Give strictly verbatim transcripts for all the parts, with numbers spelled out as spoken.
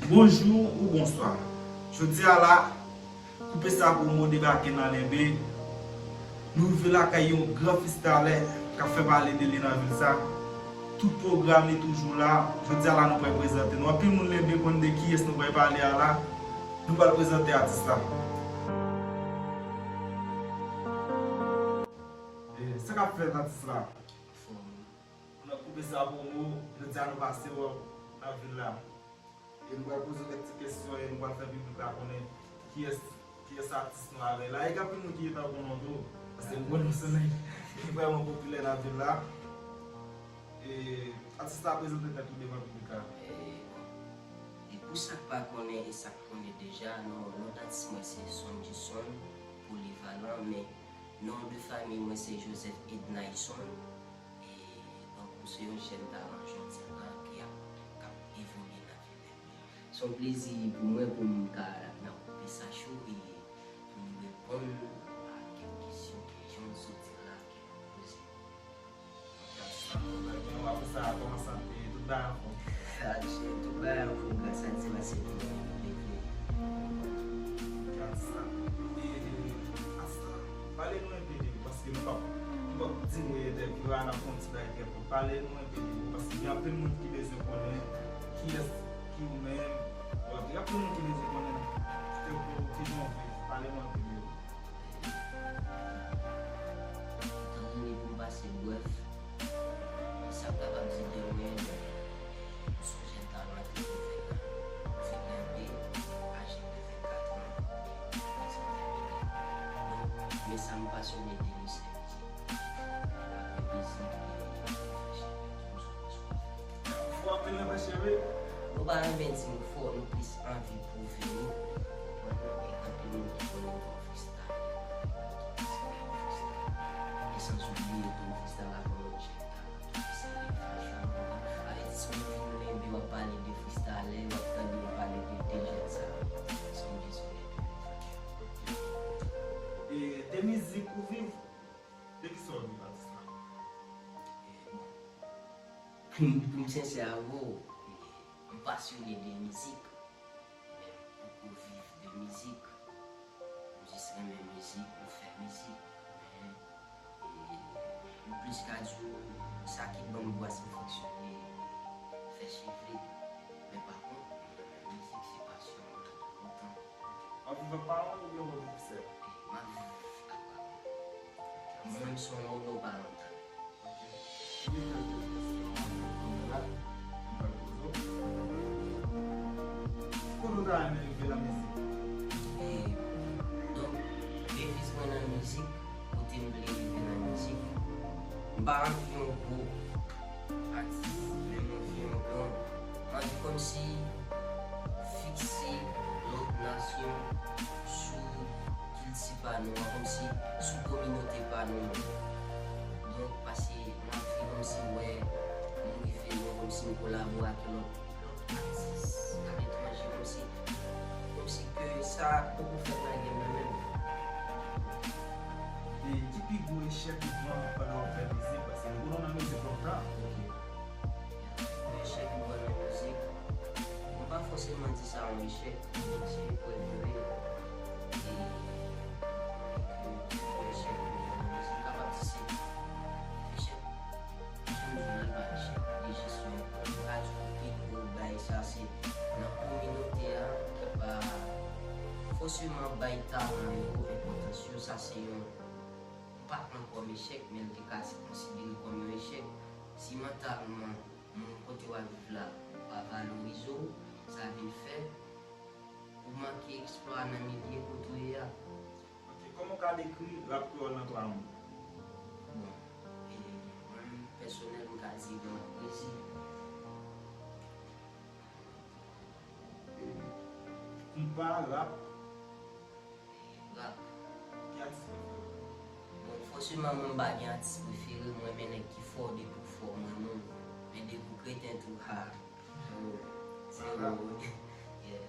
Bonjou ou bonswa. Jodi a la, Koupe Sa Promo debake nan Lenbe. Nou rive lakay yon gran freestyler k ap fè pale de li nan vil sa. Tout pwogram li toujou la. Jodi a la nou pral prezante nou. Anpil moun Lenbe konn de kiyès nou pral pale a la. Nou pral prezante atis la. E, sa k ap fèt atis la? Anfòm wi. Nou nan Koupe Sa Promo, jodi a nou pase wè w nan vil la. E nou pral poze w kèk ti kesyon e nou pral fè piblik la konnen kiyès, kiyès atis nou avè la. E gen anpil moun ki gentan konn non tou, paske nou konn nou se nèg ki vrèman popilè nan vil la. E atis la prezante tèt ou devan piblik la. E, bon. E pou sa k pa konnen e sa k konnen deja, non, non d atis mwen se Sonjison Polyvalent, men non de fanmi mwen se Joseph Ednaïson. E, donk, m se yon jèn talan jodi a la ki ap, k ap evolye nan vil Lenbe. Se yon plezi pou mwen pou m ka nan Koupe Sa Show e pou m reponn a kèk kesyon ke jan w soti la ke w poze. Atis la, kòman sante, tout bagay anfòm? Atis, tout bagay anfòm, gras a Dye, pase pou mwen, leve. Atis la, e, atis la, pale nou enpe de ou, paske nou p ap, nou p ap dire entèvyou a, n ap fè yon ti bagay trè kout. Pale nou enpe de ou, paske gen anpil moun ki bezwen konnen kiyès ki ou menm. Bon, gen anpil moun ki bezwen konnen ki ou, ki jan w viv. Pale nou enpe de ou. Etan done pou m pase brèf, sa m kapab di de mwen, m se yon jèn talan ki vin fè, vin Lenbe, aje de vennkat an, e m reprezante Lenbe. Donk, men sa m pasyone de li, se mizik. Apre mizik, e fè cheve tou, m sou, m sou. Fò anpil nan fè cheve? Nou pa renmen di nou fò, nou plis anvi pwouve nou. Konprann? E anpil moun ki konnen m kòm freestyler, anpil moun ki konsidere m freestyler. E san oubliye tou, freestyle la kòm yon jèn talan tou, se yon fason, konprann? Sa vle di, si w vin Lenbe, w ap pale de freestyler, w ap tande yo pale de de jèn sa yo. Se yon kesyon de fashion. E de mizik ou viv? De kisa w viv, atis la? E, bon. Pou m sensè avè w, m pasyone de mizik, men m poko viv de mizik. M jis renmen mizik, m fè mizik, men, e, m plis ka di w, sa ki ban m bras pou fonksyone, fè cheve. Men pa kont, mwen renmen mizik, se pasyon mwen an tou tan. W ap viv ak paran w oubyen w ap viv sèl? E, m ap viv ak paran m. Mwen menm se yon monoparantal. Ok. Gen kèk kesyon mwen la, m pral poze w. Kote w ta renmen rive nan mizik? E, donk, deviz mwen nan mizik, kote m vle rive nan mizik, m pa anvi yon gwo atis, men m anvi yon gran. M anvi kòmsi fikse lòt nasyon sou kilti pa nou an, kòmsi sou kominote pa nou an. Donk, paske m anvi kòmsi wè, m rive lwen, kòmsi m kolabore ak lòt, lòt atis aletranje, kòmsi, kòmsi ke sa poko fèt nan gen mwen menm. E ki pi gwo echèk ou pran pandan w ap fè mizik? Paske nou konnen w nan mizik lontan. Ok. Echèk m pran nan mizik, mwen pa fòseman di sa yon echèk, men se eprèv yo ye. E m konnen ke pi gwo echèk m pran nan mizik, m kapab di se echèk. Jan m di w la, l pa echèk, li jis yon eprèv. M ka di w pi gwo bagay sa se nan kominote a ki pa fòseman bay talan yo enpòtans yo, sa se yon, m pa pran kòm echèk, men l te ka konsidere kòm yon echèk. Si mantalman moun kote w ap viv la pa valorize w, sa vin fè ou manke eksplwa nan milye kote w ye a. Ok, kòman w ka dekri rap kreyòl nan twa mo? Bon, e, mwen menm pèsonèl, m ka di gen yon pwezi. Konpa, rap. Rap. Ki atis prefere w? Bon, fòseman, mwen m pa gen atis prefere, mwen renmen nèg ki fò depi w fò, mwen menm. Men depi w kreten tou, ha, zewo, zewo. Yeah.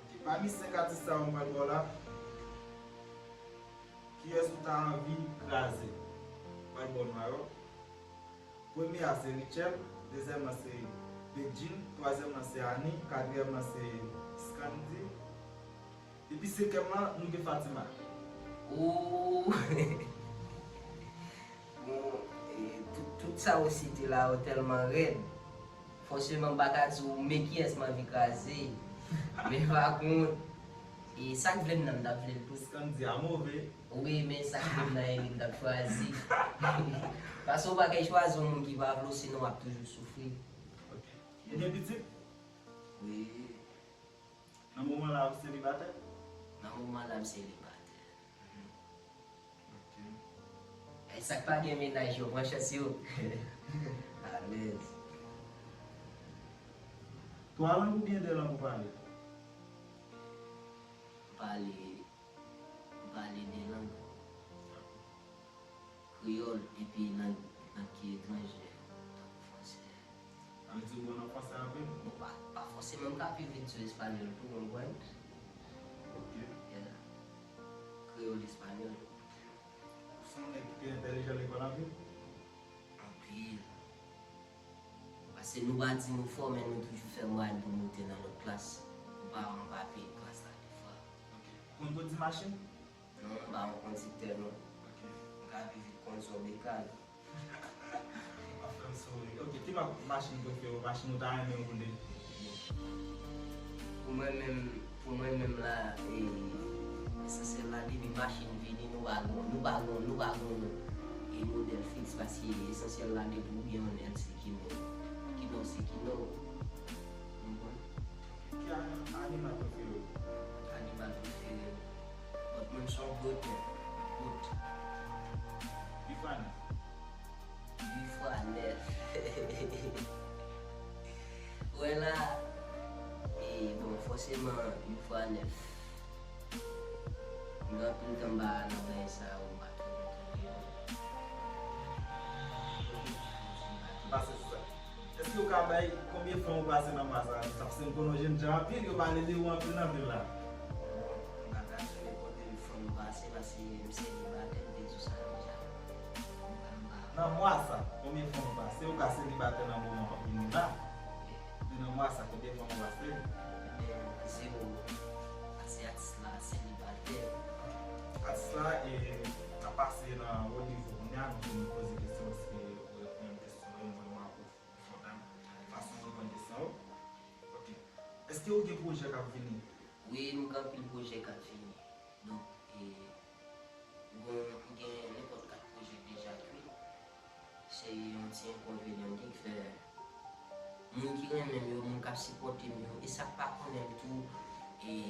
Ok, pami senk atis sa yo m pral ba w la, kiyès ou ta anvi kraze? M pral ba w non yo. Premye a se Rutshelle, dezyèm nan se Bedjine, twazyèm lan se Annie, katriyèm lan se Scandy, epi senkèm lan nou gen Fatima. Ooh. Bon, e, tout, tout sa ou site la yo tèlman rèd. Fòseman, m pa ka di w men kiyès m anvi kraze. Men pa kont, e, sa k vle m nan, m t ap vle l tou. Scandy a move. Wi, men sa k vle m nan, e li m t ap chwazi. Paske w pa ka chwazi yon moun ki pa vle w, sinon w ap toujou soufri. Ok. Ou gen pitit? Wi. Nan moman la, ou selibatè? Nan moman la, m selibatè. Ok. E sa k pa gen mennaj yo, pran chans yo. Alèz. Twa lang oubyen de lang ou pale? M pale, m pale de lang. Kreyòl epi lang, lang ki etranjè, tankou fransè. Sa vle di ou bon nan fransè anpil? Bon, pa, pa fòseman, m ka pi vit sou espanyòl tou, ou konprann? Ok. Yeah. Kreyòl, espanyòl. Ou se yon nèg ki te entèlijan lekòl anpil? Anpil. Paske nou pa di nou fò, men nou toujou fè mwayèn pou moute nan lòt klas. Pou pa, nou pa peye klas la de fwa. Ok. Ou konn kondi machin? Non, m pa yon kondiktè, non. Ok. M ka pi vit kondwi yon bekal. Ou ap fè m souri. Ok, ki mak machin prefere w? Machin ou ta renmen woule? Pou mwen menm, pou mwen menm la, e, esansyèl la, depi machin vini, nou pa gon, nou pa gon, nou pa gon, e, modèl fiks, paske esansyèl la, depi ou gen yon L C Kino, Kino se Kino. Ou konprann? Ki a-, animal prefere w? Animal prefere m? Bon, mwen se yon goat, men. Goat. Uit fwa nèf. Uit fwa nèf. Wè la, e, bon, fòseman, uit fwa nèf. M gen anpil tan m pa nan bagay sa yo, m pa twò kontwole yo. Pase sou sa. Èske ou ka bay konbyen fanm ou pase nan mwa sa a? Paske m konnen w jennjan anpil, yo pale de ou anpil nan vil la. M pa ka di w nenpòt fanm m pase, paske m selibatè, m te di w sa deja. M pa, m pa. Nan mwa sa, konbyen fanm ou pase? Ou ka selibatè nan moman w ap vini la. Men nan mwa sa, konbyen fanm ou pase? Ebyen, zewo. Paske atis la selibatè. Atis la, e, n ap pase nan wòl nivo kounye a, nou vin poze kesyon, se ou reponn kesyon yo, mwen, mwen, ou, ou fè w konprann fason w reponn kesyon yo. Ok. Èske ou gen pwojè k ap vini? Wi, m gen anpil pwojè k ap vini. Donk, e, bon, m gen nenpòt kat pwojè k deja kwit. Se yon ti enkonvenyan m gen k fè moun ki renmen m yo, moun k ap sipòte m yo, e sa k pa konnen m tou, e,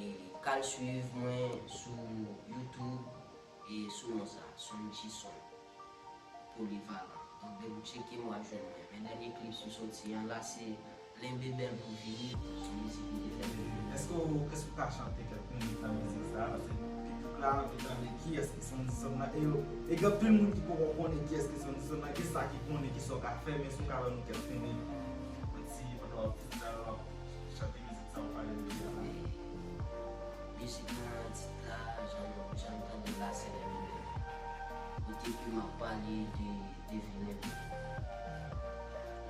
k al swiv mwen sou YouTube, e, sou non sa, Sonjison Polyvalent. Donk, depi w tcheke m, w a jwenn mwen. Men dènye klip sou soti an la, se Lenbe bèl pou vini, se mizik m te fè. Èske w, èske w ka chante kèk minit nan mizik sa a? Paske piblik la anvi tande kiyès ki Sonjison nan. E yo, e gen anpil moun ki poko konnen kiyès ki Sonjison nan. Gen sa ki konnen kisa w ka fè, men si w ka ban nou kèk minit, yon ti, pandan w ap fèstizal, w ap chante mizik sa a, w pale de li a la. Mizik nan tit la, jan nou, jan nou tande l la, se Lenbe bèl. Kote ke m ap pale de, de vi Lenbe.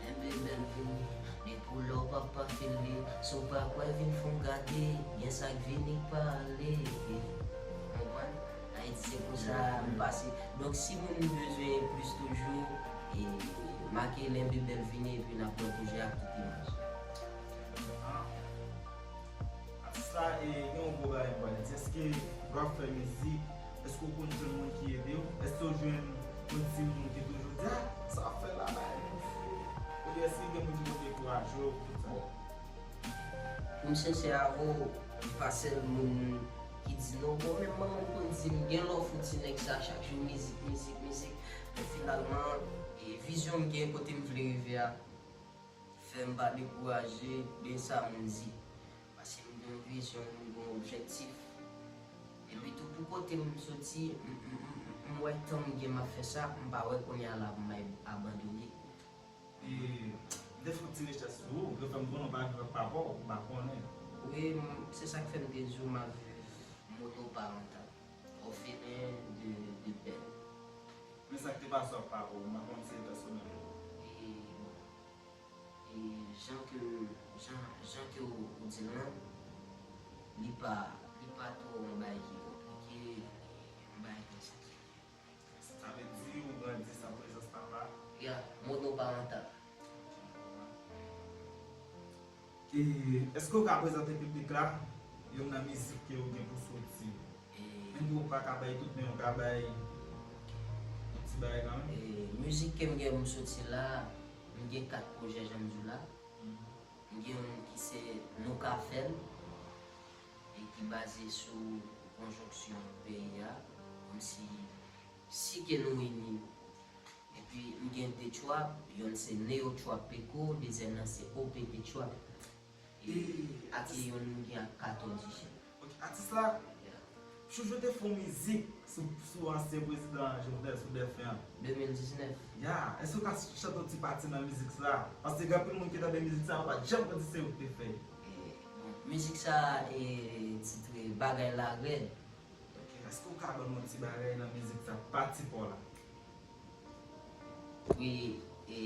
Lenbe bèl vini, depi w la w pa pa file. Si w pa kwè, vin fè w gade, gen sa k vini k pale. Konprann? Ayiti, se konsa m pase. Donk, si moun bezwen plis toujou, e, make Lenbe bèl vini, epi n ap wè pwojè ak tout imaj. Atis la, e, gen yon gwo bagay m pral di. Èske lè w ap fè mizik, èske w konn jwenn moun ki ede w? Èske w jwenn yon ti moun ki toujou di, "Ah, sa w ap fè la, bagay nou fou"? Oubyen èske gen moun ki konn dekouraje w, tout sa? Pou m sensè avè w, m pa sèl moun ki di non. Bon, menm manman m konn di m, "Gen lè w fouti nèg sa, chak jou mizik, mizik, mizik." Men finalman, e, vizyon m gen kote m vle rive a, fè m pa dekouraje de sa moun di. Paske m gen yon vizyon, m gen yon objektif. Epi tou pou kote m soti, m, m, m, m wè tan m gen m ap fè sa, m pa wè kounye a la pou m ay-, abandone. E, m te fè yon ti rechèch sou ou, ou te fè m konnen w pa viv ak papa w, ou pa konnen. Wi, m, se sa k fè m te di w m ap viv monoparantal, òfelen de, de pè. Men sa k te pase w ak papa w, m pa konn si se pèsonèl. E, bon, e, Jan ke, jan, jan ke ou, ou di l lan, li pa, li pa twò yon bagay ki konplike, yon bagay konsa. Sa vle di ou grandi san prezans papa? Ya, monoparantal. E èske w ka prezante piblik la youn nan mizik ke w gen pou soti? Menm ke w pa ka bay tout, men w ka bay yon ti bagay kanmenm. E mizik ke m gen pou m soti la, m gen kat pwojè, jan m di w la. M gen youn ki se Nou Ka Fè L, e ki baze sou konjonksyon peyi a, kòmsi si ke nou ini nou. Epi m gen de trap, youn se Neo Trap Peko, dezyèm nan se O P T Trap. E ak youn m gen ak katòz jen. Ok, atis la, Jojo te fè yon mizik sou, sou ansyen prezidan Jovenel, sou dèfen an. De mil diznèf. Ya, èske w ka chante yon ti pati nan mizik sa? Paske gen anpil moun ki tande mizik sa, yo pa t janm konn si se ou ki te fè l. E, bon, mizik sa, e, titre Bagay la rèd. Ok, èske w ka ban nou yon ti bagay nan mizik sa, pati pa w la? Wi, e,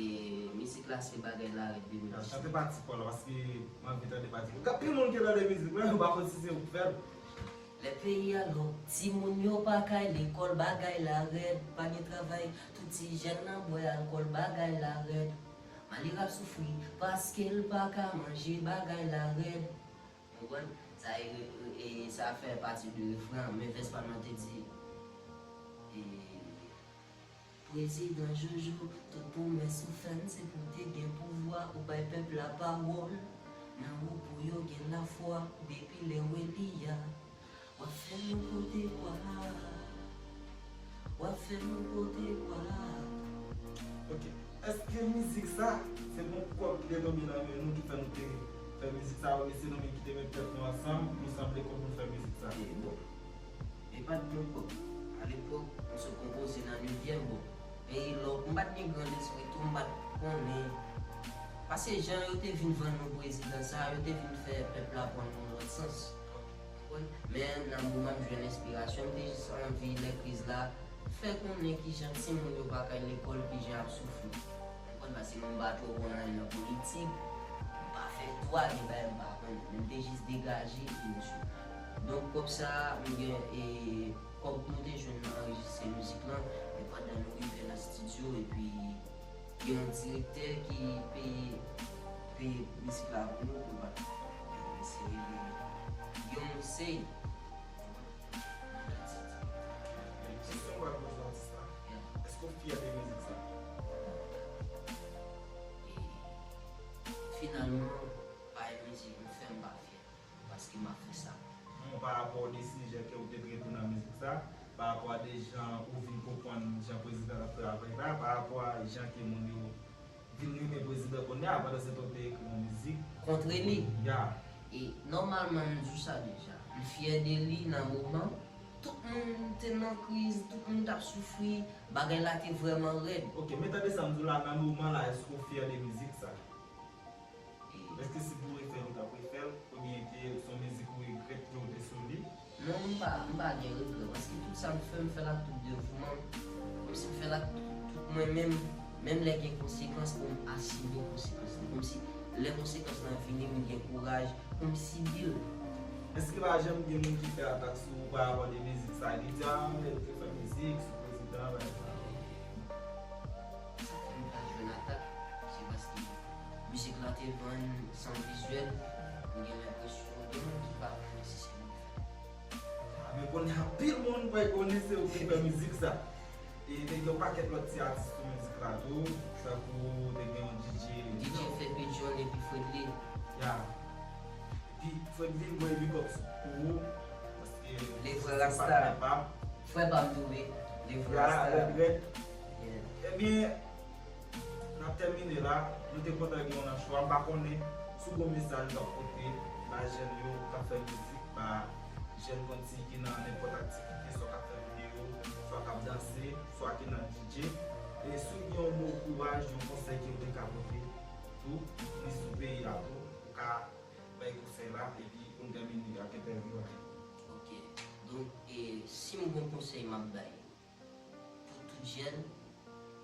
mizik la se Bagay la rèd de mil diznèf. Chante pati pa w la, paske m anvi tande pati. Gen anpil moun ki tande mizik la, yo pa konn si se ou k fè l. Lè peyi a lòk, timoun yo pa kay lekòl, bagay la rèd, pa gen travay, tout ti jèn nan bwè alkòl, bagay la rèd. Malere ap soufri, paske l pa ka manje, bagay la rèd. Ou konprann? Sa e, e, sa fè pati de refren an, men vès pa m nan te di, e, Prezidan Jojo, tout pwomès ou fè n, se pou te gen pouvwa, ou bay pèp la pawòl, nan ou pou yo gen lafwa, depi lè w eli a, w ap fè nou pote kwa, w ap fè nou pote kwa. Ok, èske mizik sa, se bon kòb ki te tonbe nan men nou ki fè nou te fè mizik sa, oubyen se nou menm ki te met tèt nou ansanm, nou sanble kòb nou fè mizik sa? E bon. E pa t bon kòb. Alepòk, m sot konpoze nan nevyèm, bon, peyi lòk, m pa t gen gran lespri tou, m pa t konnen. Paske jan yo te vin vann nou prezidan sa, yo te vin fè pèp la pran l yon lòt sans. Konprann? Men nan moman m jwenn enspirasyon, m te jis anvi, lè kriz la, fè konnen kijan timoun yo pa kay lekòl, kijan y ap soufri. Konprann? Paske nou pa twò konn anyen nan politik, m pa fè dwa, gen bagay m pa konnen, men m te jis degaje emosyon. Donk, kòb sa, m gen, e, kòb nou te jwenn nan anrejistre mizik lan, e pandan nou rive nan estidyo, epi gen yon direktè ki peye, peye mizik la pou nou, pou l pa, e, se rele Yon Sey. Kesyon mwen ap poze atis la, èske w fyè de mizik sa? E finalman, pa yon mizik m fè m pa fyè, paske m ap fè sa. Non, pa rapò de sijè ke w te trete nan mizik sa, pa rapò a de jan ou vin konprann jan prezidan t ap travay la, pa rapò a jan ke moun yo vin renmen prezidan kounye a, pandan se tan w te ekri yon mizik kontre li. Ya. E nòmalman, m di w sa deja. M fyè de li nan moman. Tout moun te nan kriz, tout moun t ap soufri, bagay la te vrèman rèd. Ok, men tande sa m di w la, nan moman la, èske w fyè de mizik sa? E èske si pou w refè l, ou t ap refè l? Oubyen ke se yon mizik ou regrèt ke w te sou li? Non, m pa, m pa gen regrè, paske tout sa m fè, m fè l ak tout devouman m. Kòmsi m fè l ak tout, tout mwen menm, menm lè gen konsekans pou m asime konsekans lan. Kòmsi lè konsekans lan vini, m gen kouraj pou m sibi l. Èske pa janm gen moun ki fè atak sou ou pa rapò de mizik sa, ki di, a, men ou te fè mizik sou prezidan, bagay sa? Sa fè m pa jwenn atak, se paske mizik la te vann san vizyèl, m gen lenpresyon gen moun ki pa konnen si se mwen ki fè l. A, men konnen anpil moun pa konnen se ou ki fè mizik sa. E te gen yon pakèt lòt ti atis sou mizik la tou, tankou te gen yon D J. D J Fè Pidjon epi Fredly. Ya. Epi Fredly voye big up pou ou, paske se patnè pa m. Frè pa m tou wi. Le vrè rasta. Rèd, rèd. Yeah. Ebyen, n ap tèmine la. Nou te kontan gen w nan show a. M pa konnen si w gen yon mesaj w ap pote ba jèn yo k ap fè mizik, ba jèn kòmsi ki nan nenpòt aktivite, swa k ap fè videyo, swa k ap danse, swa ki nan D J. E si w gen yon mo kouraj, yon konsèy ke w te ka pote tou, ni sou peyi a tou, ou ka bay konsèy la, epi pou n tèmine ak entèvyou a. Ok. Donk, e, si m gen yon konsèy m ap bay, pou tout jèn,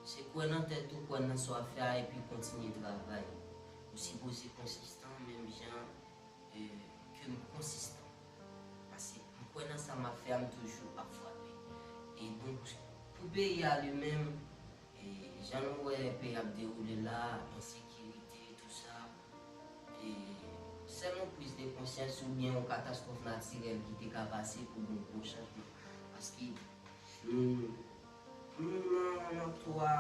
se kwè nan tèt ou, kwè nan sa w ap fè a, epi kontinye travay. Sipoze konsistan, menm jan eh, ke m konsistan. Paske m kwè nan sa m ap fè a, m toujou ap frape. E donk, pou peyi a li menm, eh, jan nou wè peyi ap dewoule la, ensekirite, tou sa, eh, sèl yon priz de konsyans oubyen yon katastwòf natirèl ki te ka pase pou gen yon gwo chanjman. Paske nou, nou nan, nan twa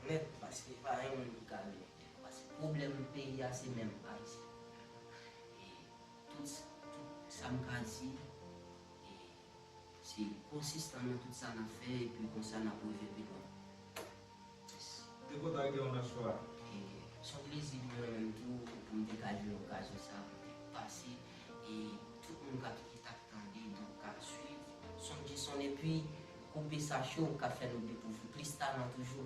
nèt, paske pa gen moun ki ka vini. Paske pwoblèm peyi a se menm Ayisyen. E tout, tout sa m ka di, e se konsistan nan tout sa n ap fè, epi konsa n ap rive pi lwen. Yes. Te kontan gen w nan show a. E se yon plezi pou mwen menm tou, pou m te ka jwenn okazyon sa, pou m te pase, e tout moun k ap, ki t ap tande, donk, k ap swiv Sonjison, epi koupe sa cho k ap fè nou dekouvri plis talan toujou.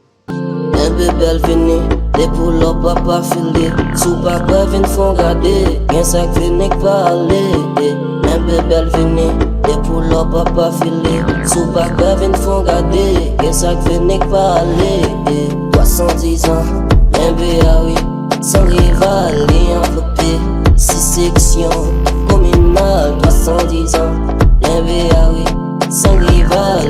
Enpe bèl vini, depi w la w papa file. Si w pa kwè vin fè w gade, gen sa k vini k pa ale. Enpe bèl vini, depi w la w papa file. Si w pa kwè vin fè w gade, gen sa k vini k pa ale. Twa san diz an, enpe a wi, san rival, li anvlope. Sis seksyon kominal, twa san diz an, enpe a wi, san rival.